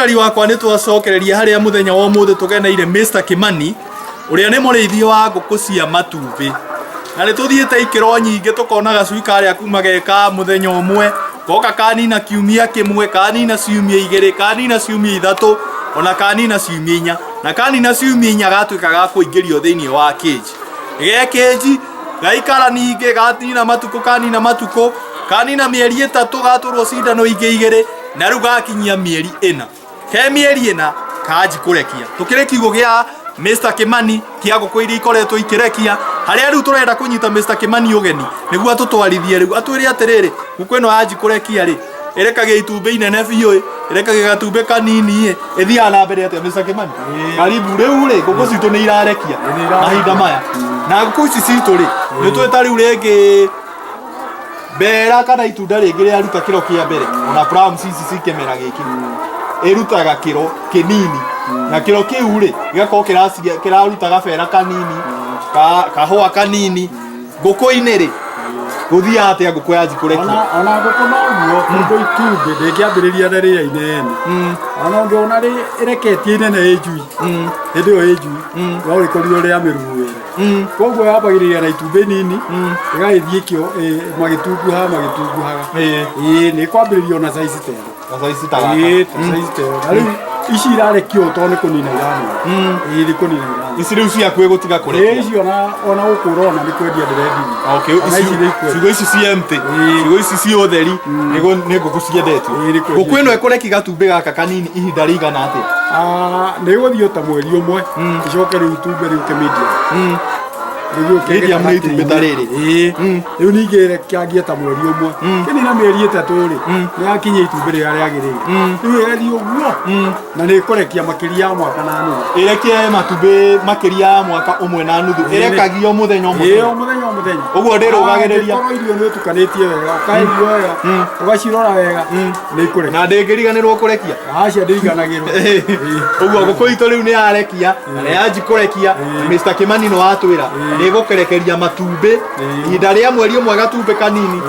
Mwĩroreri wakwa, nĩ twacokereria harĩa mũthenya wa ũmũthĩ tũgeneire Mr. Kimani, ũrĩa nĩ mũrĩithi wa ngũkũ cia matumbĩ. Na nĩ tũthiĩte ikĩro nyingĩ, tũkona gacui karĩa kuma ge ka mũthenya ũmwe, goka kanina kiumia kĩmwe, kanina ciumia 2, kanina ciumia 3, ona kanina ciumia 4. Na kanina ciumia 4 gatuĩka ga kũingĩrio thĩinĩ wa cage. Ge cage gaikara ningĩ gatina matukũ, kanina matukũ, kanina mĩeri 3, gatũrwo cindano ingĩ 2, na rĩu gakinyia mĩeri 4. He mĩeri 4 kanji kũrekia. Tũkĩrĩ kiugũ gĩa Mr. Kimani kĩa ngũkũ iria ikoretwo ikĩrekia, harĩa rĩu tũrenda kũnyita Mr. Kimani ũgeni nĩguo atũtwarithie rĩu atwĩre atĩrĩrĩ, ngũkũ ĩno yanji kũrekia rĩ, ĩrekagia itumbĩ inene biũ ĩ, ĩrekagia gatumbĩ kanini ĩ, ĩthiaga na mbere atĩa? Mr. Kimani, karibu. Rĩu rĩ, ngũkũ citũ nĩ irarekia mahinda maya, na ngũkũ ici citũ rĩ, nĩ twĩta rĩu rĩngĩ mbera kana itunda rĩngĩ rĩaruta kĩro kĩa mbere, ona plums ici ci kĩmera gĩkĩ ĩrutaga kĩro kĩnini, na kĩro kĩu rĩ, gĩgakorwo kĩraruta gabera kanini, kahũa kanini. Ngũkũ-inĩ rĩ, gũthiaga atĩa ngũkũ yanji kũrekia? Ona ngũkũ noguo, ngũkũ itumbĩ ndĩngĩambĩrĩria na rĩrĩa inene. Ona ũngĩona ĩreketie inene ĩ njui, hĩndĩ ĩyo ĩ njui no rĩkorirwo rĩa mĩruruĩre. Koguo yambagĩrĩria na itumbĩ nini, ĩgagĩthiĩ magĩtunguhaga magĩtunguhaga. Ĩĩ, nĩ ĩkwambĩrĩria ona size ta ĩno. Ta size ta gaka. Ĩĩ, ta size ta ĩyo. Na rĩu ici irarekio ũũ tondũ nĩ kũnina iranina. Ĩĩ, nĩ kũnina iranina. Ici rĩu ciaku ĩgũtiga kũrekia? Ĩĩ, ici ona gũkũ ũrona nĩ kwendia ndĩrendirie. Ona ici nĩ ikwendio. Ciugo ici ci empty, ciugo ici ci ũtheri, nĩ ngũkũ ciendetio. Ĩĩ, nĩ kwendio. Ngũkũ ĩno ĩkũrekia gatumbĩ gaka kanini ihinda rĩigana atĩa? Ah, nĩ ĩgũthiĩ o ta mweri ũmwe, icoke rĩu itumbĩ rĩũke medium. Rĩgĩũke Medium nĩ itumbĩ ta rĩrĩ? Ĩĩ. Rĩu ningĩ ĩrekangie ta mweri ũmwe, kĩnina mĩeri 3 rĩ, nĩ yakinyia itumbĩ rĩrĩa rĩagĩrĩire. Rĩu ĩgathiĩ ũguo na nĩ ĩkũrekia makĩria ya mwaka na nuthu. Ĩrekie matumbĩ makĩria ya mwaka ũmwe na nuthu? Ĩrekagio mũthenya o mũthenya? Ĩĩ, o mũthenya o mũthenya. Ũguo ndĩrũgagĩrĩria? Angĩkorwo irio nĩ ũtukanĩtie wega, ũkahe irio wega, ũgacirora wega, nĩ ikũrekia. Na ndĩngĩriganĩrwo kũrekia? Aca, ndĩriganagĩrwo. Ũguo ngũkũ itũ rĩu nĩ yarekia na nĩ yanji kũrekia. Mr. Kimani nĩ watwĩra nĩ ĩgũkerekeria matumbĩ ihinda rĩa mweri ũmwe gatumbĩ kanini,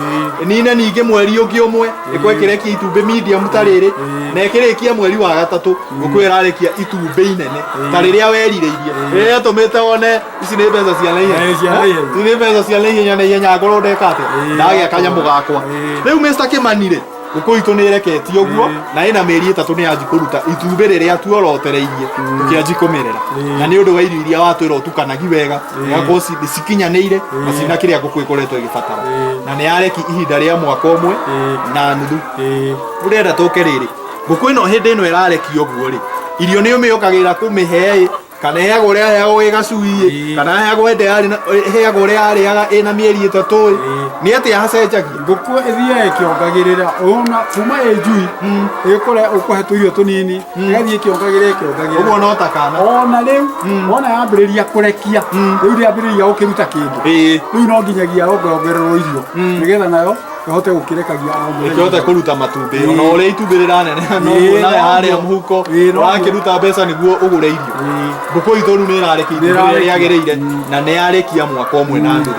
nine ningĩ mweri ũngĩ ũmwe ĩkorwo ĩkĩrekia itumbĩ medium ta rĩrĩ, na ĩkĩrĩkia mweri wa gatatũ ngũkũ ĩrarekia itumbĩ inene ta rĩrĩa werirĩirie, rĩrĩa rĩtũmĩte wone ici nĩ mbeca cia naihenya. Ĩĩ, cia naihenya. Ici nĩ mbeca cia naihenya naihenya, ngorwo ndeka atĩa, ndagĩa kanyamũ gakwa. Rĩu Mr. Kimani rĩ, ngũkũ itũ nĩ ĩreketie ũguo na ĩna mĩeri 3, nĩ yanji kũruta itumbĩ rĩrĩa tuorotereirie tũkĩanji kũmĩrera, na nĩ ũndũ wa irio iria watwĩra ũtukanagi wega, igakorwo cikinyanĩire na cina kĩrĩa ngũkũ ĩkoretwo ĩgĩbatara, na nĩ yareki ihinda rĩa mwaka ũmwe na nuthu. Ũrenda tũke rĩrĩ, ngũkũ ĩno hĩndĩ ĩno ĩrarekia ũguo rĩ, irio nĩ ũmĩokagĩra kũmĩhe ĩ, kana ĩheagwo ũrĩa ĩheagwo ĩ gacui ĩ, kana ĩheagwo ĩndĩ ĩheagwo ũrĩa yarĩaga ĩna mĩeri 3 ĩ, nĩ atĩa hacenjagia? Ngũkũ ĩthiaga ĩkĩongagĩrĩra ona kuma ĩ njui, ĩkũre ũkũhe tũirio tũnini, ĩgathiĩ ĩkĩongagĩrĩra ĩkĩongagĩrĩra. Ũguo no ta kana. Ona rĩu wona yambĩrĩria kũrekia, rĩu ndĩambĩrĩria gũkĩruta kĩndũ. Rĩu no nginyagia ongererwo irio nĩgetha nayo ĩhote gũkĩrekagia o mũthenya. Ĩkĩhote kũruta matumbĩ. Ona ũrĩa itumbĩ rĩraneneha noguo nawe harĩa mũhuko ũrakĩruta mbeca nĩguo ũgũre irio. Ngũkũ itũ rĩu nĩ ĩrarekia itumbĩ rĩrĩa rĩagĩrĩire na nĩ yarĩkia mwaka ũmwe na nuthu.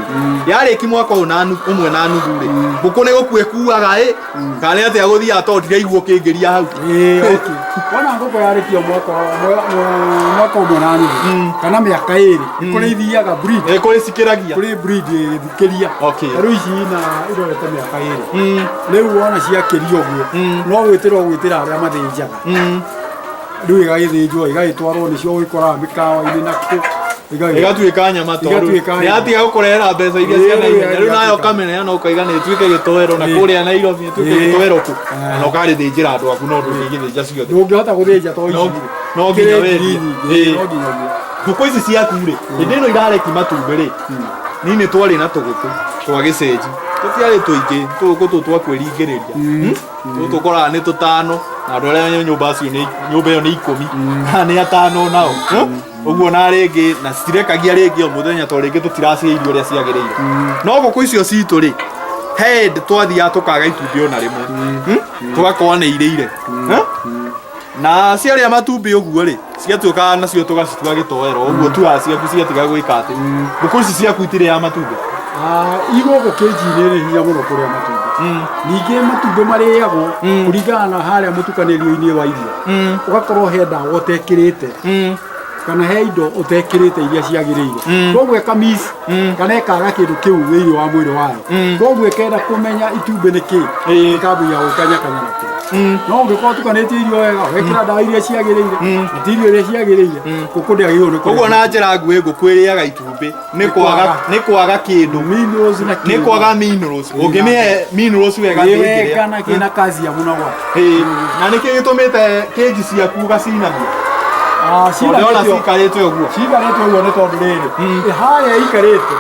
Yarĩki mwaka ũyũ na ũmwe na nuthu rĩ, ngũkũ nĩ gũkua ĩkuaga ĩ, kana nĩ atĩa gũthiaga, tondũ ndiraigua ũkĩngĩria hau? Ĩĩ, okay. Wona ngũkũ yarĩkia mwaka ũmwe na nuthu kana mĩaka 2, nĩ kũrĩ ithiaga breed. Nĩ kũrĩ cikĩragia? Kũrĩ breed ĩgĩthikĩria. Ta rĩu ici na irorete mĩaka 2. Rĩu wona ciakĩria ũguo, no gwĩtĩra ũgwĩtĩra arĩa mathĩnjaga. Rĩu ĩgagĩthĩnjwo, ĩgagĩtwarwo, nĩcio ũgĩkoraga mĩkawa-inĩ na kũ. Ĩgatuĩka nyama, tondũ Ĩgatuĩka nĩ nyama. yatiga gũkũrehera mbeca iria cia naihenya. Rĩu nayo ĩgatuĩka. ũkamĩneana na ũkaiga nĩ ĩtuĩke gĩtoero na kũrĩa Nairobi, ĩtuĩke gĩtoero kũ, na ũkarĩthĩnjĩra andũ aku, no ndũngĩgĩthĩnja ciothe. Ndũngĩhota gũthĩnja to ici. No nginya Ikĩrĩ wendie. ngiri nyingĩ, no nginyagia. Ngũkũ ici ciaku rĩ, hĩndĩ ĩno irareki matumbĩ rĩ, niĩ nĩ twarĩ na tũgũkũ twa gĩcenji, tũtiarĩ tũingĩ, tũgũkũ tũtũ twa kwĩringĩrĩria. Tũtũ ũkoraga nĩ tũtano, na andũ arĩa nyũmba acio nĩ nyũmba ĩyo nĩ 10 kana nĩ 5 nao. Ũguo na rĩngĩ na citirekagia rĩngĩ o mũthenya, tondũ rĩngĩ tũtiracihe irio ũrĩa ciagĩrĩire. No ngũkũ icio citũ rĩ, he hĩndĩ twathiaga tũkaga itumbĩ ona rĩmwe. Tũgakorwo nĩ irĩire. Na ciarĩa matumbĩ ũguo rĩ, ciatuĩkaga nacio tũgacitua gĩtoero ũguo, tuaga ciaku ciatiga gwĩka atĩ ngũkũ ici ciaku itirĩaga matumbĩ? Ah, igũkũ kĩnji-inĩ nĩ hinya mũno kũrĩa matumbĩ. Ningĩ matumbĩ marĩagwo kũringana na harĩa mũtukanĩrio-inĩ wa irio, ũgakorwo he ndawa ũtekĩrĩte kana he indo ũtekĩrĩte iria ciagĩrĩire, koguo ĩkamiss kana ĩkaga kĩndũ kĩu thĩinĩ wa mwĩrĩ wayo, koguo ĩkenda kũmenya itumbĩ nĩ kĩ, ĩkambia gũkanyakanya nakĩo. No ũngĩkorwo ũtukanĩtie irio wega, wekĩra ndawa iria ciagĩrĩire na ti irio iria ciagĩrĩire, ngũkũ ndĩagĩrĩirwo nĩ Koguo na njĩra nguhĩ, ngũkũ ĩrĩaga itumbĩ nĩ kwaga kĩndũ. Minerals na Nĩ kwaga minerals. Ũngĩmĩhe minerals wega, ndĩngĩrĩa. Wega na kĩna calcium na gwa. Ĩĩ. Na nĩkĩ gĩtũmĩte kĩnji ciaku ũgacinamia? Ah, Tondũ ndĩrona ciikarĩte cikarĩte ũguo. Ciikarĩte ũguo nĩ tondũ rĩrĩ, harĩa ikarĩte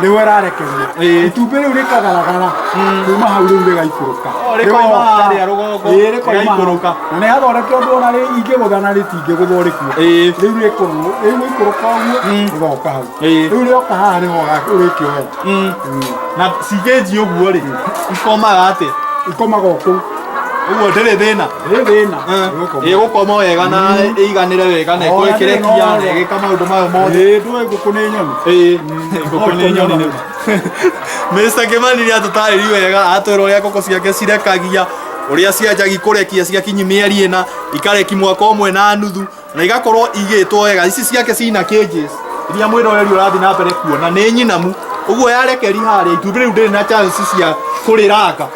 nĩho ĩrarekeria itumbĩ rĩu, rĩkagaragara kuma hau, rĩu rĩgaikũrũka. Oh, rĩkoima harĩa rũgongo, Ĩĩ, rĩkoima hau. rĩgaikũrũka. Na nĩ hathondeke ũndũ ona ingĩgũtha na rĩtingĩgũthwo rĩkue. Rĩu rĩkũrũ rĩgũikũrũka ũguo, rĩgoka hau. Rĩu rĩoka haha nĩho ũrĩkĩoera. Na cingĩnji ũguo rĩ, ikomaga atĩa? Ikomaga o kũu. Ũguo ndĩrĩ thĩna? Ndĩrĩ thĩna. Ĩgũkoma. Ĩgũkoma wega na ĩiganĩre wega na O, ĩkorwo na ndĩrĩ na ĩkĩrekia na ũhoro. ĩgĩka maũndũ mayo mothe. Ĩĩ, ndũĩ ngũkũ nĩ nyoni. Ĩĩ, ngũkũ nĩ nyoni nĩ. Mr. Kimani nĩ atũtarĩri wega, atwĩra ũrĩa ngũkũ ciake cirekagia, ũrĩa cianjagi kũrekia ciakinyi mĩeri 4, ikareki mwaka ũmwe na nuthu, na igakorwo igĩtwo wega. Ici ciake cina cages iria mwĩroreri ũrathiĩ na mbere kuona nĩ nyinamu ũguo, yarekeri harĩa itumbĩ rĩu ndĩrĩ na chance cia kũrĩranga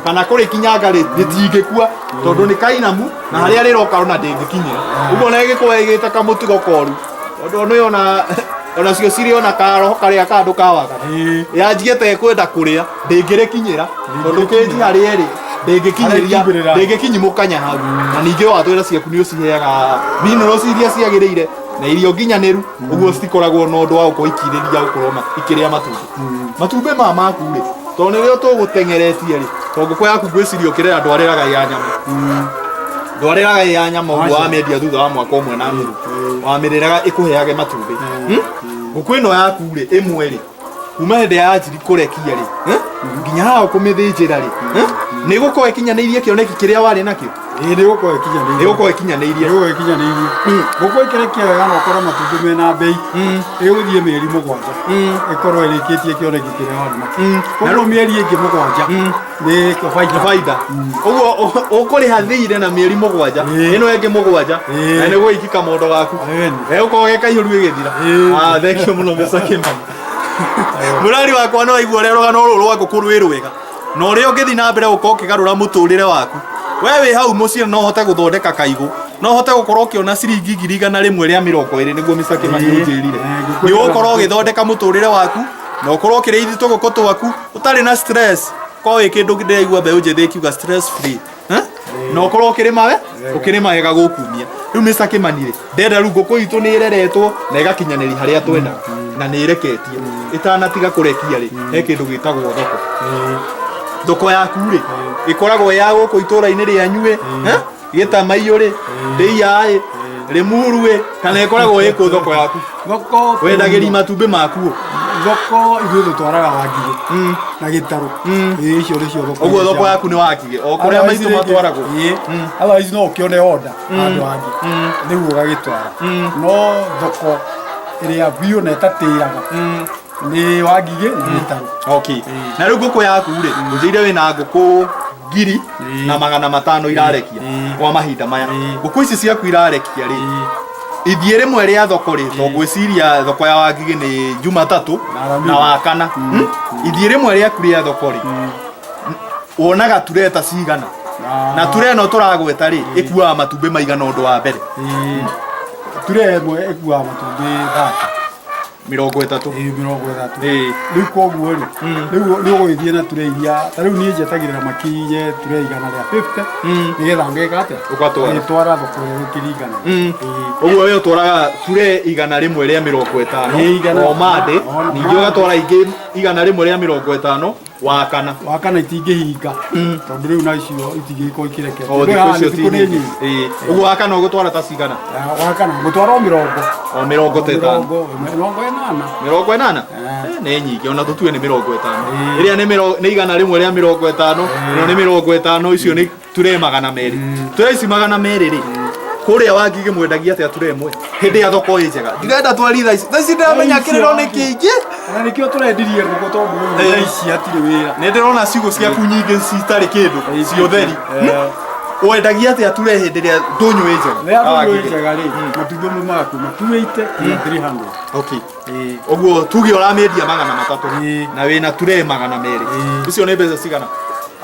kana kũrĩkinyanga, rĩtingĩkua tondũ nĩ kainamu na harĩa rĩroka ona ndĩngĩkinyĩra ũguo, na ĩgĩkorwo ĩgĩte kamũtugo koru tondũ nĩ ona cio cirĩ ona karoho karĩa kandũ kawaga yanjie ta ĩkwenda kũrĩa, ndĩngĩrĩkinyĩra tondũ kĩnji harĩa ĩrĩ ndĩngĩkinyĩria. Harĩa itumbĩ rĩrarĩ. Ndĩngĩkinyimũkanya hau. Na ningĩ watwĩra ciaku nĩ ũciheaga minerals iria ciagĩrĩire na irio nginyanĩru, ũguo citikoragwo na ũndũ wa gũkorwo ikirĩria gũkorwo ikĩrĩa matumbĩ. Matumbĩ maya maku rĩ, tondũ nĩrĩo tũgũteng'eretie rĩ, tondũ ngũkũ yaku ngwĩciria ũkĩrera ndwarĩraga ya nyama, ndwarĩraga ya nyama ũguo wamĩendia thutha wa mwaka ũmwe na nuthu, wamĩrĩraga ĩkũheage matumbĩ. Ngũkũ ĩno yaku rĩ, ĩmwe rĩ, kuma hĩndĩ ya yanjiri kũrekia rĩ, nginya haha ũkũmĩthĩnjĩra rĩ, nĩ gũkorwo ĩkinyanĩirie kĩoneki kĩrĩa warĩ nakĩo? Ĩĩ, nĩ gũkorwo ĩkinyanĩirie. Nĩ gũkorwo ĩkinyanĩirie. Nĩ gũkorwo ĩkinyanĩirie. Ngũkũ ĩkĩrekia wega na ũkorwo matumbĩ mena mbei, ĩgũthiĩ mĩeri 7 ĩkorwo ĩrĩkĩtie kĩoneki kĩrĩa warĩ nakĩo. Koguo mĩeri ĩngĩ 7 nĩ baita. Baida. Ũguo ũkũrĩha thirĩ na mĩeri 7, ĩno ĩngĩ 7, na nĩ gũiki kamondo gaku. Egũkorwo ge kaihũru ĩgĩthira. Ah, thank you mũno, Mr. Kimani. Mũrari wakwa, no aigua ũrĩa rũgano rũrũ rwa ngũkũ rwĩ rwega na ũrĩa ũngĩthiĩ na mbere gũkorwo ũkĩgarũra mũtũrĩre waku. We wĩ hau mũciĩ no ũhote gũthondeka kaigũ, no ũhote gũkorwo ũkĩona ciringi 120,000, nĩguo Mr. Kimani ũnjĩrire. Ngũkũ Nĩ ũgũkorwo ũgĩthondeka mũtũrĩre waku na ũkorwo ũkĩrĩithia tũgũkũ twaku ũtarĩ na stress, korwo wĩ kĩndũ ndĩraigua mbeũ njĩthĩ ĩkiuga stress free. Eh? Na ũkorwo ũkĩrĩma we ũkĩrĩma wega gũkumia. Rĩu Mr. Kimani rĩ, ndenda rĩu ngũkũ itũ nĩ ĩreretwo na ĩgakinyanĩria harĩa twendaga na nĩ ĩreketie, ĩtanatiga kũrekia rĩ, he kĩndũ gĩtagwo thoko. Thoko yaku rĩ, ĩkoragwo ya gũkũ itũra-inĩ rĩanyu ĩ, eh? Gĩtamaiyũ rĩ, ndĩia ĩ, Rĩmuru ĩ, kana ĩkoragwo ĩ kũ thoko yaku? Thoko Wendagĩria matumbĩ maku ũ? Thoko ithuĩ tũtwaraga Wangigĩ na Gĩtarũ. Ĩĩ, icio nĩcio thoko. Ũguo thoko yaku nĩ Wangigĩ o kũrĩa maitũ matwaragwo? Ĩĩ, otherwise no ũkĩone order handũ hangĩ rĩu ũgagĩtwara, no thoko ĩrĩa biũ na ĩtatĩraga nĩ Wangigĩ na Gĩtarũ. Okay, na rĩu ngũkũ yaku rĩ, ũnjĩire wĩna ngũkũ 1500 irarekia kwa mahinda maya. Ngũkũ ici ciaku irarekia rĩ, ithiĩ rĩmwe rĩa thoko rĩ, to ngwĩciria thoko ya Wangigĩ nĩ Jumatatũ Na Aramithi. na Wakana. Ithiĩ rĩmwe rĩaku rĩa thoko rĩ, wonaga tureta cigana? Na ture ĩno tũragweta rĩ, ĩkuaga matumbĩ maigana ũndũ wa mbere? Ture ĩmwe ĩkuaga matumbĩ 30. 30. Ĩĩ, 30. Rĩu Rĩu koguo rĩ, rĩu nĩ ũgũgĩthiĩ na ture iria ta rĩu niĩ njetagĩrĩra makinye ture 150 nĩgetha ngeka atĩa? Ũgatwara. Ngĩtwara thoko ĩrĩa gũkĩringana. Ũguo we ũtwaraga ture 150 Ĩĩ, o Monday, ningĩ ũgatwara ingĩ 150 Wakana. Wakana itingĩhinga tondũ rĩu nacio itingĩgĩkorwo ikirekete. O thikũ icio thikũ nĩ ti nyingĩ. Ĩĩ. Ũguo Wakana ũgũtwara ta cigana? Wakana ngũtwara o 20. O 50? 80. 80. Eh. Nĩ nyingĩ, ona tũtue nĩ 50. Ĩĩ. Ĩrĩa nĩ 150, ĩno nĩ 50, icio nĩ ture 200. Ture ici 200 rĩ, kũrĩa Wangigĩ mwendagia atĩa ture ĩmwe hĩndĩ ya thoko ĩ njega? Ndirenda twari thaa ici, thaa ici ndĩramenya kĩrĩro nĩ kĩingĩ. Na nĩkĩo tũrendirie ngũkũ tondũ rĩu Eh. thaa ici hatirĩ wĩra. Nĩ ndĩrona ciugũ ciaku nyingĩ citarĩ kĩndũ, ciũtheri. Eh. Wendagia atĩa ture hĩndĩ ĩrĩa ndũnyũ ĩ njega? Rĩrĩa ndũnyũ ĩ Wangigĩ. njega rĩ, matumbĩ maumaga kuma 280 nginya 300. Okay. Ĩĩ. Ũguo tuge ũramĩendia 300 Ĩĩ. na wĩna ture 200. Ĩĩ. Icio nĩ mbeca cigana?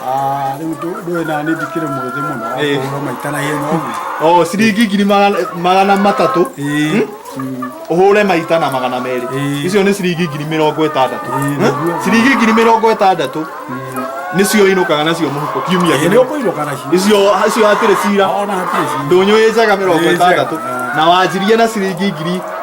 Ah, rĩu ndũĩ na niĩ ndikĩrĩ mwĩthĩ mũno wa Ĩĩ. kũhũra maita na ihenya ũguo. O ciringi ngiri 300 Ĩĩ. ũhũre maita na 200. Ĩĩ. Icio nĩ ciringi 60,000. Ĩĩ, nĩguo. Ciringi 60,000 nĩcio inũkaga nacio mũhuko kiumia Ĩĩ, nĩ kĩmwe. ũkũinũka nacio. Icio hatirĩ cira. Ona hatirĩ cira. Ndũnyũ ĩ njega mĩrongo Ĩ njega, ĩtandatũ eh. na wanjirie na ciringi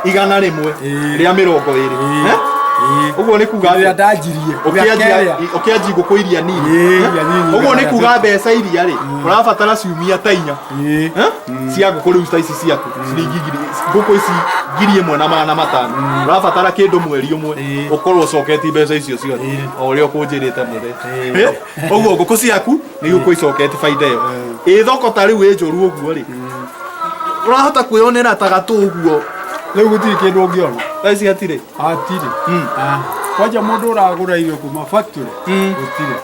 120,000. Ĩĩ. Ĩĩ. Ĩĩ. Ũguo nĩ kuga Rĩrĩa atĩa? ndanjirie. Ũkĩanjia ũkĩanjia ngũkũ iria nini. Ĩĩ, iria nini. Ũguo nĩ kuga mbeca iria rĩ ũrabatara ciumia ta inya. Ĩĩ. Eh? Cia ngũkũ rĩu ta ici ciaku ciringi ngiri ngũkũ ici 1,500 ũrabatara kĩndũ mweri ũmwe Ĩĩ. ũkorwo ũcoketie mbeca icio ciothe Ĩĩ. o ũrĩa ũkũnjĩrĩte mũthee. Ĩĩ. Eh? Ũguo ngũkũ ciaku nĩ igũkũ icoketie baida ĩyo. Ĩ thoko ta rĩu ĩ njũru ũguo rĩ ũrahota kwĩyonera ta gatũ ũguo? Rĩu gũtirĩ kĩndũ ũngĩona. Thaa ici hatirĩ. Hatirĩ. Ah, kwanja mũndũ ũragũra irio kuma factory gũtirĩ.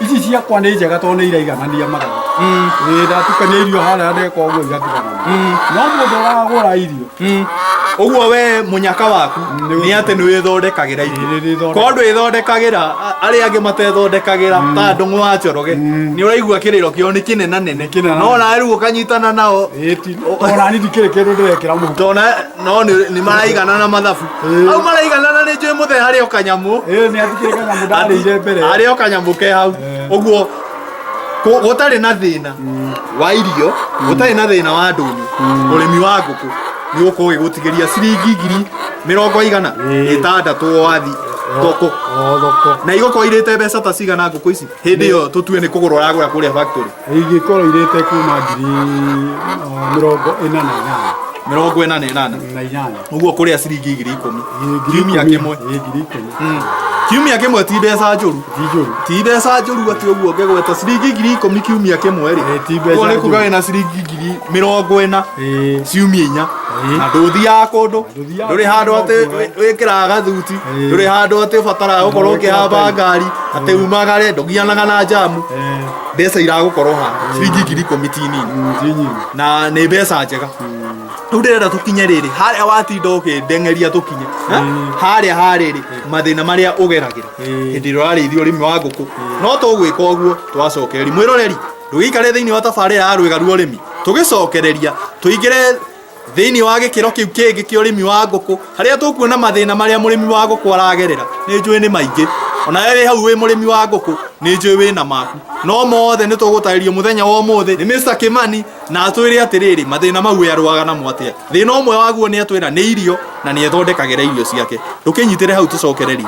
Ici ciakwa nĩ njega tondũ nĩ iraiganania mathabu. Ĩĩ, ndatukania irio harĩa ndeka ũguo igatukanana. No mũndũ ũragũra irio Ũguo we mũnyaka waku Nĩ nĩ atĩ nĩ wĩthondekagĩra irio. Ĩĩ, nĩ Korwo ndwĩthondekagĩra arĩa angĩ matethondekagĩra ta Ndũng'ũ wa Njoroge nĩ ũraigua kĩrĩro kĩao nĩ kĩnenanene kĩnenanene. no nawe rĩu ũkanyitana nao. Ĩĩ, ona niĩ ndikĩrĩ kĩndũ ndĩrekĩra mũhuko. Tona no nĩ maraiganana mathabu. Ĩĩ. Hau maraiganana nĩ njũĩ mũthee harĩ o kanyamũ. Ĩĩ, nĩ hatikĩrĩ kanyamũ ndarĩire mbere. Harĩ o kanyamũ ke hau. Eh. Ũguo gũtarĩ na thĩna wa irio, gũtarĩ na thĩna wa ndũnyũ, ũrĩmi wa ngũkũ nĩ ũgũkorwo ũgĩgũtigĩria ciringi ngiri mĩrongo igana Ĩĩ. ĩtandatũ wathi thoko. O thoko. Na igũkorwo irĩte mbeca ta cigana ngũkũ ici hĩndĩ ĩyo tũtue nĩ kũgũra ũragũra kũrĩa factory? Ingĩkorwo irĩte kuma 48,000. 48. Na inyanya. Ũguo kũrĩa ciringi 10,000 Ĩĩ, ngiri kiumia ikũmi. kĩmwe. Ĩĩ, 10,000. Kiumia kĩmwe ti mbeca njũru. Ti njũru. Ti mbeca njũru atĩ ũguo ngĩgweta ciringi 10,000 kiumia kĩmwe rĩ. Ĩĩ, ti mbeca Ũguo nĩ kuga njũru. wĩna ciringi 40,000 Ĩĩ. ciumia inya. Ĩĩ. Na ndũthiaga kũndũ. Ndũthiaga Ndũrĩ handũ kũndũ. atĩ wĩkĩraga gathuti. Ĩĩ. Ndũrĩ handũ atĩ ũbataraga gũkorwo ũkĩhamba ngari atĩ umagare ndũgianaga na njamu. Ĩĩ. Mbeca iragũkorwo haha ciringi 10,000 ti nini. Ti nyingi. Na nĩ mbeca njega. Rĩu ndĩrenda tũkinye rĩrĩ harĩa watinda ũkĩndengeria tũkinye. Harĩa harĩrĩ mathĩna marĩa ũgeragĩra Ĩĩ. hĩndĩ ĩrĩa ũrarĩithia ũrĩmi wa ngũkũ. No tũgwĩka ũguo twacokereria. Mwĩroreri ndũgĩikare thĩinĩ wa tabarĩra ya Rwĩga rwa Ũrĩmi tũgĩcokereria tũingĩre thĩinĩ wa gĩkĩro kĩu kĩngĩ kĩa ũrĩmi wa ngũkũ harĩa tũkuona mathĩna marĩa mũrĩmi wa ngũkũ aragerera. Nĩ njũĩ nĩ maingĩ. Ona we wĩ hau wĩ mũrĩmi wa ngũkũ nĩ njũĩ wĩna maku, no mothe nĩ tũgũtarĩrio mũthenya wa ũmũthĩ nĩ Mr. Kimani na atwĩre atĩrĩrĩ mathĩna mau we arũaga namo atĩa. Thĩna ũmwe waguo nĩ atwĩra nĩ irio na nĩ ethondekagĩra irio ciake. Ndũkĩnyitĩre hau tũcokererie.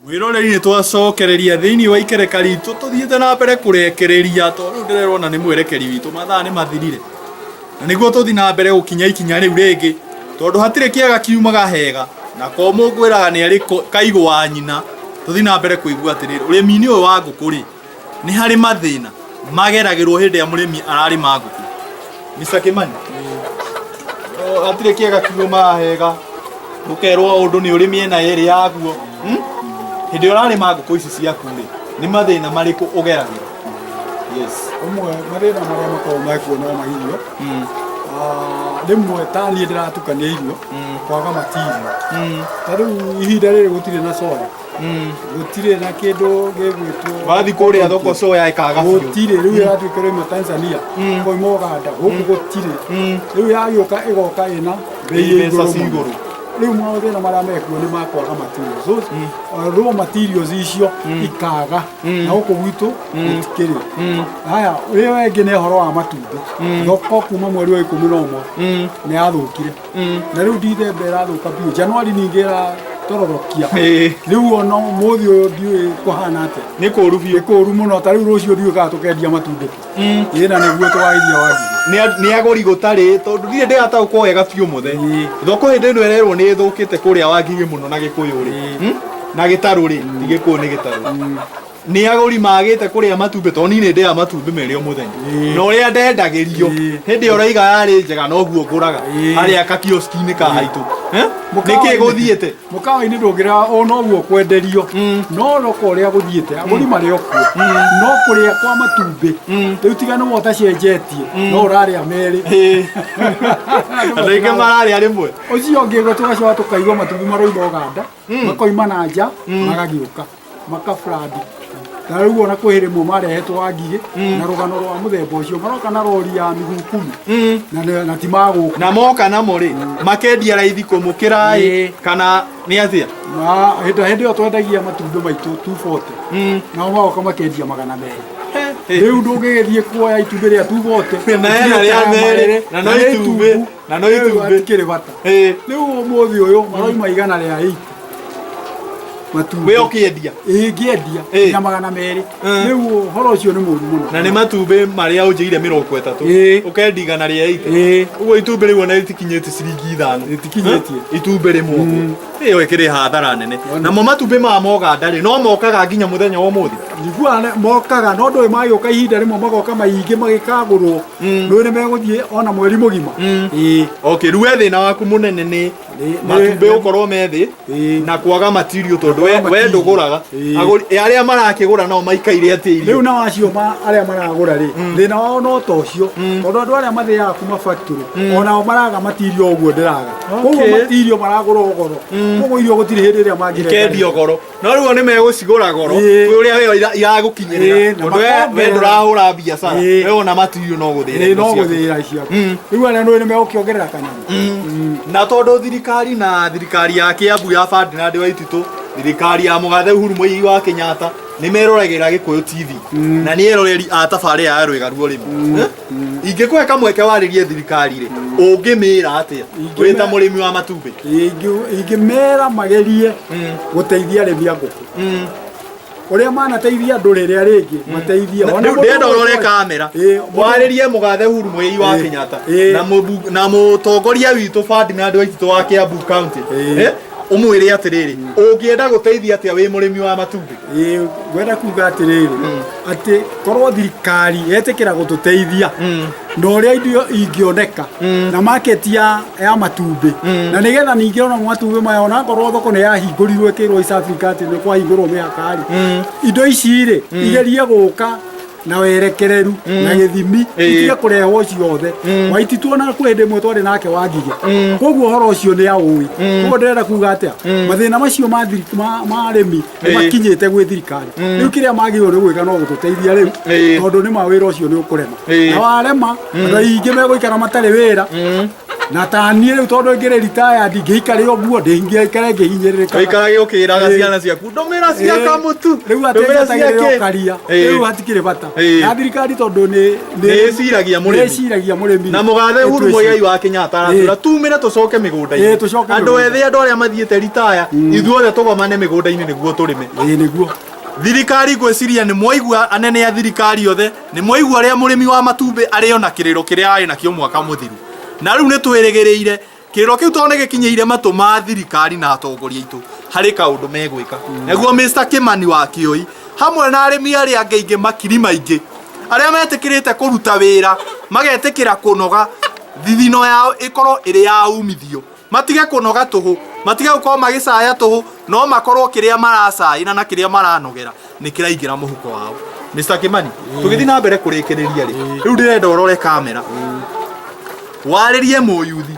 Mwĩroreri nĩ twacokereria thĩinĩ wa ikereka ritũ tũthiĩte na mbere kũrekereria tondũ rĩu ndĩrerwo nĩ mwerekeri witũ mathaa nĩ mathirire na nĩguo tũthiĩ na mbere gũkinya ikinya rĩu rĩngĩ tondũ hatirĩ kĩega kiumaga hega na ko mũngwĩraga nĩ arĩ kaigũ wa nyina. Tũthiĩ na mbere kũigua atĩrĩrĩ ũrĩmi-inĩ ũyũ wa ngũkũ rĩ nĩ harĩ mathĩna mageragĩrwo hĩndĩ ĩrĩa mũrĩmi ararĩma ngũkũ. Mr. Kimani, hatirĩ kĩega kiumaga hega ũkerwo ũndũ nĩ ũrĩ mĩena ĩrĩ yaguo. Hĩndĩ ĩrĩa ũrarĩma ngũkũ ici ciaku rĩ nĩ mathĩna marĩkũ ũgeragĩra? Yes. Ũmwe mathĩna marĩa makoragwo mekuo no ma irio. Ah, rĩmwe ta niĩ ndĩratukania irio kwaga matirio ta rĩu ihinda rĩrĩ gũtirĩ na soya, gũtirĩ na kĩndũ gĩgwĩtwo. Wathi kũrĩa thoko soya ĩkaga biũ. Gũtirĩ. Rĩu ĩratuĩka rĩmwe Tanzania, koima Uganda, gũkũ gũtirĩ. Rĩu yagĩũka ĩgoka ĩna bei Ĩ ĩ mbeca igũrũ ci mũno. igũrũ. Rĩu mathĩna marĩa mekuo nĩ makwaga materials. So, raw materials icio ikaga na gũkũ gwitũ gũtikĩrĩ. Haya, ũrĩa ĩngĩ nĩ ũhoro wa matumbĩ. Thoko kuma mweri wa 11 nĩ yathũkire, na rĩu Dithemba ĩrathũka biũ, Januari ningĩ ĩratororokia. Rĩu ona ũmũthĩ ũyũ ndiũĩ kũhana atĩa. Nĩ kũru biũ. Nĩ kũru mũno. Ta rĩu rũciũ ndiũĩ kana tũkendia matumbĩ, ĩ na nĩguo tũgaithia wangigĩ. Nĩ agũri gũtarĩ, tondũ ndirĩ ndĩrataũkwo wega biũ mũthe. Thoko hĩndĩ ĩno ĩrerwo nĩ ĩthũkĩte kũrĩa Wangigĩ mũno na Gĩkũyũ rĩ, Na Gĩtarũ rĩ, ti Gĩkũyũ, nĩ Gĩtarũ. Nĩ agũri magĩte kũrĩa matumbĩ? Tondũ niĩ nĩ ndĩaga matumbĩ merĩ o mũthenya, na ũrĩa ndendagĩrio hĩndĩ ĩyo ũraiga yarĩ njega noguo ngũraga harĩa kakioski-inĩ ka haitũ. Eh? Nĩkĩ gũthiĩte? Mũkawa-inĩ ndũngĩra o noguo kwenderio, no thoko ũrĩa gũthiĩte, agũri marĩ o kuo, no kũrĩa kwa matumbĩ rĩu tiga nĩwe ũtacenjetie, no ũrarĩa merĩ. Andũ aingĩ mararĩa rĩmwe. Ũcio ũngĩ, tũgacoka tũkaigua matumbĩ maroima Ũganda, makoima na nja, magagĩũka makafrandi. Na rĩu ona kwĩ rĩmwe marehetwo Wangigĩ na rũgano rwa mũthemba ũcio, maroka na rori ya miguu 10 na ti magũka. Na moka namo rĩ, makendia raithi kũmũkĩra ĩ, kana nĩ atĩa? Na hĩndĩ ĩyo twendagia matumbĩ maitũ 240, nao magoka makendia 200. Rĩu ndũngĩgĩthiĩ kuoya itumbĩ rĩa 240 Na hena rĩa merĩ, na no itumbĩ, na no itumbĩ. Hatikĩrĩ bata. Rĩu ũmũthĩ ũyũ maroima 180 matumbĩ. We ũkĩendia? Ĩ, ngĩendia na 200. Rĩu ũhoro ũcio nĩ mũru mũno. Na nĩ matumbĩ marĩa ũnjĩire 30, ũkendia 180. Ũguo itumbĩ rĩu ona rĩtikinyĩtie ciringi 5. Rĩtikinyĩtie. Itumbĩ rĩmwe ũguo ĩyo ĩkĩrĩ hathara nene. Namo matumbĩ ma Moganda rĩ, no mokaga nginya mũthenya wa ũmũthĩ? Njiguaga mokaga, no ndũĩ magĩũka ihinda rĩmwe magoka maingĩ magĩkagũrwo, ndũĩ nĩ megũthiĩ ona mweri mũgima. Ĩĩ. Okay, rĩu we thĩna waku mũnene nĩ matumbĩ gũkorwo me thĩ na kwaga material, tondũ we Kwaga we material. ndũgũraga. Agũri arĩa marakĩgũra nao maikaire atĩa irio? Rĩu nao acio arĩa maragũra rĩ, thĩna wao no ta ũcio, tondũ andũ arĩa mathĩaga kuma factory onao maraga material ũguo ndĩraga. Koguo material maragũra o goro, koguo irio gũtirĩ hĩndĩ ĩrĩa mangĩrenga. Ikendio goro, no rĩu nĩ megũcigũra goro kwĩ ũrĩa we iragũkinyĩrĩra, Na tondũ we makongerera. ndũrahũra biacara. We wona material no gũthĩra Ĩĩ, no indo ciaku. gũthĩra ciaku. Rĩu arĩa nĩ megũkĩongerera kanyamũ. Na tondũ thirikari, na thirikari ya Kiambu ya Ferdinand Waititu, thirikari ya mũgathe Uhuru Muigai wa Kenyatta, nĩ meroragĩra Gĩkũyũ TV na nĩ eroreri a tabarĩra ya Rwĩga Ruo Rĩmwe. Eh? Ingĩkũhe kamweke warĩrie thirikari rĩ, ũngĩmĩra atĩa wĩ ta mũrĩmi wa matumbĩ? Ingĩmera magerie gũteithia arĩmi a ngũkũ ũrĩa manateithia andũ rĩrĩa rĩngĩ mateithie. Ona Rĩu mũndũ ndĩrenda ũrore ũgwĩtwo- kamera, Mũndũ- warĩrie mũgathe Uhuru Muigai wa Kenyatta na mũtongoria witũ Ferdinand Waititu wa Kiambu County. Eh, ũmwĩre atĩrĩrĩ, ũngĩenda gũteithia atĩa wĩ mũrĩmi wa matumbĩ? Ĩĩ, ngwenda kuga atĩrĩrĩ, atĩ korwo thirikari yetĩkĩra gũtũteithia na ũrĩa indo ingĩoneka na market ya matumbĩ, na nĩgetha ningĩ ona matumbĩ maya, ona ngorwo thoko nĩ yahingũrirwo ĩkĩrwo East Africa atĩ nĩ kwahingũrwo mĩhaka rĩ, indo ici rĩ igerie gũka na werekereru na gĩthimi, itige kũrehwo ciothe. Waititu ona kwĩ hĩndĩ ĩmwe twarĩ nake Wangigĩ, koguo ũhoro ũcio nĩ aũĩ. Koguo ndĩrenda kuga atĩa, mathĩna macio ma arĩmi nĩ makinyĩte gwĩ thirikari. Rĩu kĩrĩa magĩrĩirwo nĩ gwĩka no gũtũteithia rĩu, tondũ nĩ ma wĩra ũcio nĩ ũkũrema, na warema andũ aingĩ megũikara matarĩ wĩra, na ta niĩ rĩu tondũ ngĩrĩ retired ngĩikare ũguo ndĩngĩikare ngĩhinyĩrĩrĩkaga. Ũikarage ũkĩraga ciana ciaku, ndũmĩra cia kamũtu, Rĩu atĩ ndũmĩra cia njetagĩrĩra kĩ. ũkaria. Rĩu hatikĩrĩ bata na thirikari tondũ nĩ Nĩ ĩciragia mũrĩmi. Nĩ ĩciragia mũrĩmi. Na mũgathe Uhuru Ĩtwĩcirie. Muigai wa Kenyatta aratwĩra tumĩre tũcoke mĩgũnda-inĩ. Ĩĩ, tũcoke Andũ mĩgũnda. ethĩ, andũ arĩa mathiĩte ritaya, ithuothe tũgomane mĩgũnda-inĩ nĩguo tũrĩme. Ĩĩ, nĩguo. Thirikari, ngwĩciria nĩ mwaigua, anene a thirikari othe nĩ mwaigua ũrĩa mũrĩmi wa matumbĩ arĩ ona kĩrĩro kĩrĩa arĩ nakĩo mwaka mũthiru, na rĩu nĩ twĩrĩgĩrĩire kĩrĩro kĩu tondũ nĩ gĩkinyĩire matũ ma thirikari na atongoria aitũ, harĩ kaũndũ megwĩka nĩguo Mr. Kimani wa Kĩoi hamwe na arĩmi arĩa angĩ aingĩ makiri maingĩ arĩa metĩkĩrĩte kũruta wĩra, magetĩkĩra kũnoga, thithino yao ĩkorwo ĩrĩ ya umithio, matige kũnoga tũhũ, matige gũkorwo magĩcaya tũhũ, no makorwo kĩrĩa maracaĩra na kĩrĩa maranogera nĩ kĩraingĩra mũhuko wao. Mr. Kimani, tũgĩthiĩ na mbere kũrĩkĩrĩria rĩ, rĩu ndĩrenda ũrore kamera. Warĩrie mũyuthi,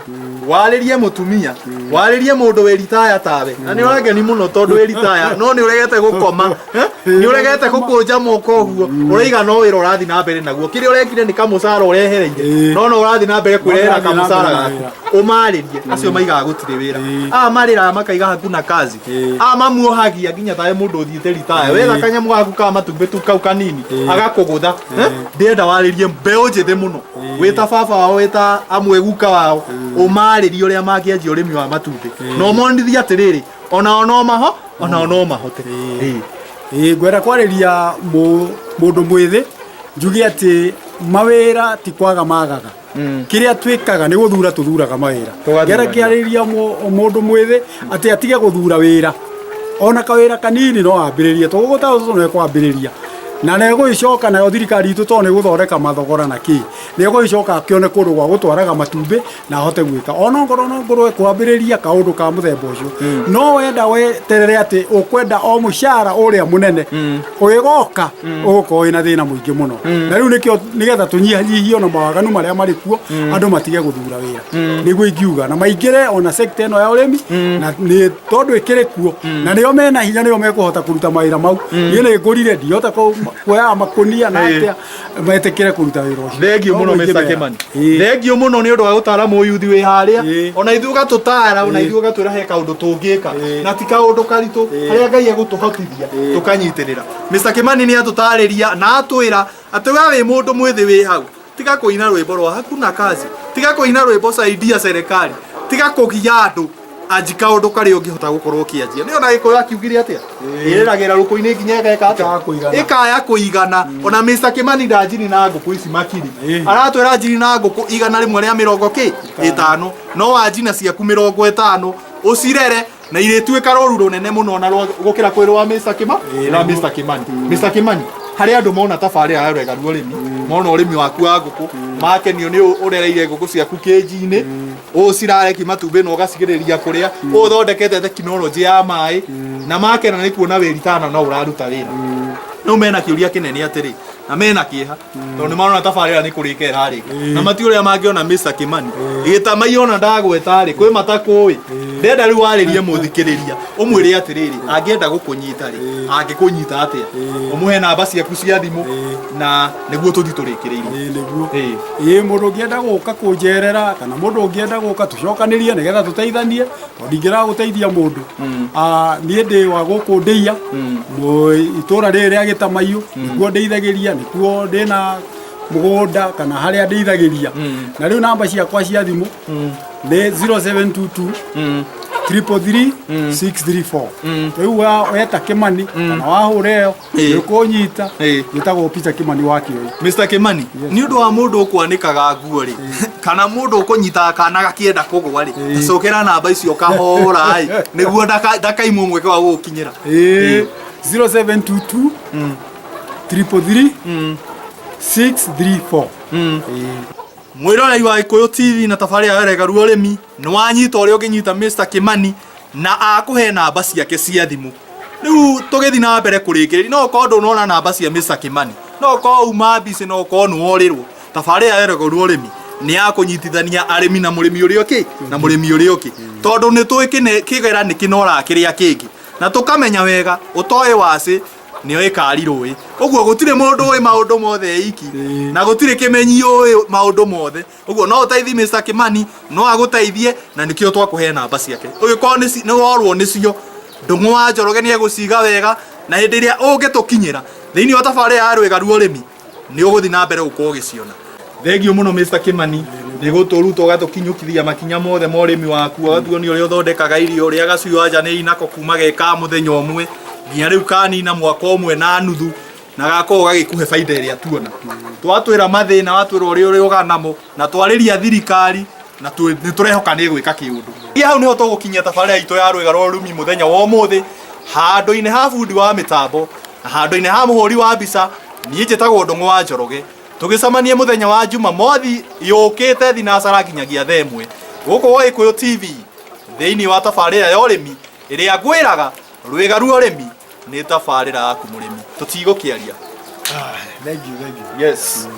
warĩrie mũtumia, warĩrie mũndũ wĩ ritaya tawe. Na nĩ ũrangeni mũno tondũ wĩ ritaya, no nĩ ũregete gũkoma, eh? Nĩ ũregete gũkũnja moko ũguo, ũraiga no wĩra ũrathiĩ na mbere naguo. Kĩrĩa ũrekire nĩ kamũcara ũrehereire, no no ũrathiĩ na mbere kwĩrehera No ũrathiĩ na mbere kamũcara na gaku. wĩra. Ũmarĩrie acio maigaga gũtirĩ wĩra. Aya marĩraga makaiga hakuna kazi. Aya mamuohagia nginya tawe mũndũ ũthiĩte ritaya. Wetha kanyamũ gaku ka matumbĩ tu kau kanini, agakũgũtha. Eh? Ndĩrenda warĩrie mbeũ njĩthĩ mũno. Wĩta baba wao, wĩta amwe guka wao, ũmarĩrie ũrĩa mangĩanjia ũrĩmi wa matumbĩ. Na ũmonithie atĩrĩrĩ, onao no maho, onao no mahote. Ĩĩ ngwenda kwarĩria mũndũ mwĩthĩ njuge atĩ mawĩra ti kwaga magaga. Kĩrĩa twĩkaga nĩ gũthura tũthuraga mawĩra. Tũgathurania. Ngenda kĩarĩria mũndũ mwĩthĩ atĩ atige gũthura wĩra. Ona kawĩra kanini no ambĩrĩrie, tũgũkũ ta tũtũ no ekwambĩrĩria. Na nĩ egũgĩcoka nayo thirikari itũ tondũ nĩ ĩgũthondeka mathogora na kĩ, nĩ egũgĩcoka akĩone kũndũ gwa gũtwaraga matumbĩ na ahote gwĩka. Ona ongorwo no ngorwo ekwambĩrĩria kaũndũ ka mũthemba ũcio. No wenda weterere atĩ ũkwenda o mũcara ũrĩa mũnene, ũgĩgoka ũgũkorwo wĩna thĩna mũingĩ mũno. Na rĩu nĩkĩo nĩgetha tũnyihanyihie ona mawaganu marĩa marĩ kuo, andũ matige gũthura wĩra. Nĩguo ingiuga na maingĩre ona sector ĩno ya ũrĩmi, na nĩ tondũ ĩkĩrĩ kuo na nĩo mena hinya, nĩo mekũhota kũruta mawĩra mau. Niĩ nĩ ngũrire ndihota kuoyaga makũnia na atĩa metĩkĩre kũruta wĩra ũcio. Thengiũ mũno Noguo Mr. ingĩmera. Kimani. Ĩĩ. Thengiũ mũno nĩ ũndũ wa gũtara mũyuthi wĩ harĩa. Ona ithuĩ ũgatũtara, ona ithuĩ ũgatwĩra he kaũndũ tũngĩka. Na ti kaũndũ karitũ, harĩa Ngai egũtũhotithia tũkanyitĩrĩra. Mr. Kimani nĩ atũtarĩria na atwĩra atĩ we wĩ mũndũ mwĩthĩ wĩ hau, tiga kũina rwĩmbo rwa hakuna kazi, tiga kũina rwĩmbo saidia serikali, tiga kũgia andũ anji kaũndũ karĩa ũngĩhota gũkorwo ũkĩanjia. Nĩ ona Gĩkũyũ akiugire atĩa? Ĩrĩragĩra rũkũ-inĩ nginya ĩgeka atĩa? Ĩkaga kũigana. Ĩkaya kũigana. Ona Mr. Kimani ndanjiri na ngũkũ ici makiri. Aratwĩra njiri na ngũkũ 150 kĩ? Ĩtano. No wanji na ciaku 50 ũcirere na irĩtuĩka rũru rũnene mũno na gũkĩra kwĩ rwa Mr. Kima, rwa Mr. Kimani. Mr. Kimani, harĩ andũ mona tabarĩra ya Rwega Rwa Ũrĩmi, mona ũrĩmi waku wa ngũkũ, makenio nĩ ũrereire ngũkũ ciaku kĩnji-inĩ, ũũ cirareki matumbĩ na ũgacigĩrĩria kũrĩa, ũũ ũthondekete tekinoronjĩ ya maĩ, na makena nĩ kuona wĩri tana no ũraruta wĩra. Rĩu mena kĩũria kĩnene atĩrĩ, na mena kĩeha, tondũ nĩ marona tabarĩra nĩ kũrĩka ĩrarĩka, na mati ũrĩa mangĩona Mr. Kimani. Gĩtamai ona ndagweta rĩ, kwĩ matakũĩ. Ndenda rĩu warĩrie mũthikĩrĩria, ũmwĩre atĩrĩrĩ, angĩenda gũkũnyita rĩ, angĩkũnyita atĩa? Ũmũhe namba ciaku cia thimũ, na nĩguo tũthiĩ tũrĩkĩrĩirie. Ĩĩ nĩguo. Ĩĩ mũndũ ũngĩenda gũka kũnjerera kana mũndũ ũngĩenda gũka tũcokanĩrie nĩgetha tũteithanie, tondũ ndingĩraga gũteithia mũndũ. Niĩ ndĩ wa gũkũ ndĩia, itũũra rĩrĩ rĩa Gĩtamaiũ, nĩkuo ndĩithagĩria, nĩkuo ndĩna mũgũnda kana harĩa ndĩithagĩria. Na rĩu namba ciakwa cia thimũ nĩ 0722 333 634. Rĩu weta Kimani kana wahũra ĩyo Ĩĩ. nĩũkũnyita. Ĩĩ. Njĩtagwo Peter Kimani wa Kĩoi. Mr. Kimani, nĩ ũndũ wa mũndũ ũkwanĩkaga nguo rĩ, kana mũndũ ũkũnyitaga kana gakĩenda kũgwa rĩ, cokera namba icio kahora ĩ, nĩguo ndakaimwo mweke wa gũgũkinyĩra. Ĩĩ. 0722 333 634. Ĩĩ. Mwĩroreri wa Gĩkũyũ TV na tabarĩra ya Rwega Rwa Ũrĩmi, nĩ wanyita ũrĩa ũngĩnyita Mr. Kimani na akũhe namba ciake cia thimũ. Rĩu tũgĩthiĩ na mbere kũrĩkĩrĩria, no ũkorwo ndũnona namba cia Mr. Kimani, no ũkorwo uma busy, no ũkorwo nĩ worĩrwo. Tabarĩra ya Rwega Rwa Ũrĩmi nĩ ya kũnyitithania arĩmi na mũrĩmi ũrĩa ũngĩ na mũrĩmi ũrĩa ũngĩ, tondũ nĩ tũĩ kĩgera nĩ kĩnoraga kĩrĩa kĩngĩ, na tũkamenya wega ũtoĩ wacĩ nĩ oĩ kari rũĩ. Ũguo gũtirĩ mũndũ ũĩ maũndũ mothe iki, na gũtirĩ kĩmenyi ũĩ maũndũ mothe. Ũguo no ũteithie Mr. Kimani, no agũteithie, na nĩkĩo twakũhe namba ciake. Ũngĩkorwo nĩ worwo nĩcio, Ndũng'ũ wa Njoroge nĩ egũciga wega, na hĩndĩ ĩrĩa ũngĩtũkinyĩra thĩinĩ wa tabarĩra ya Rwĩga Rwa Ũrĩmi, nĩ ũgũthiĩ na mbere gũkorwo ũgĩciona. Thengiũ mũno Mr. Kimani nĩ gũtũruta ũgatũkinyũkithia makinya mothe ma ũrĩmi waku, ũgatuonia ũrĩa ũthondekaga irio, ũrĩa gacui wanja nĩ inako kuma ge ka mũthenya ũmwe nginya rĩu kanina mwaka ũmwe na nuthu, na gakorwo gagĩkũhe baida ĩrĩa tuona. Twatwĩra mathĩna, watwĩra ũrĩa ũrĩ namo, na twarĩria thirikari, na nĩ tũrehoka nĩ ĩgwĩka kĩũndũ. Hau nĩho tũgũkinyia tabarĩra itũ ya Rwĩga rwa Ũrĩmi mũthenya wa ũmũthĩ, handũ-inĩ ha bundi wa mĩtambo na handũ-inĩ ha mũhũri wa mbica, niĩ njĩtagwo Ndũng'ũ wa Njoroge. Tũgĩcemanie mũthenya wa Jumamothi yũkĩte thinacara nginyagia thaa 1 gũkũ gwa Gĩkũyũ TV thĩinĩ wa tabarĩra ya ũrĩmi ĩrĩa ngwĩraga Rwĩga rwa Ũrĩmi nĩ tabarĩra yaku mũrĩmi. Tũtigũkĩaria. Thank you, thank you. Yes.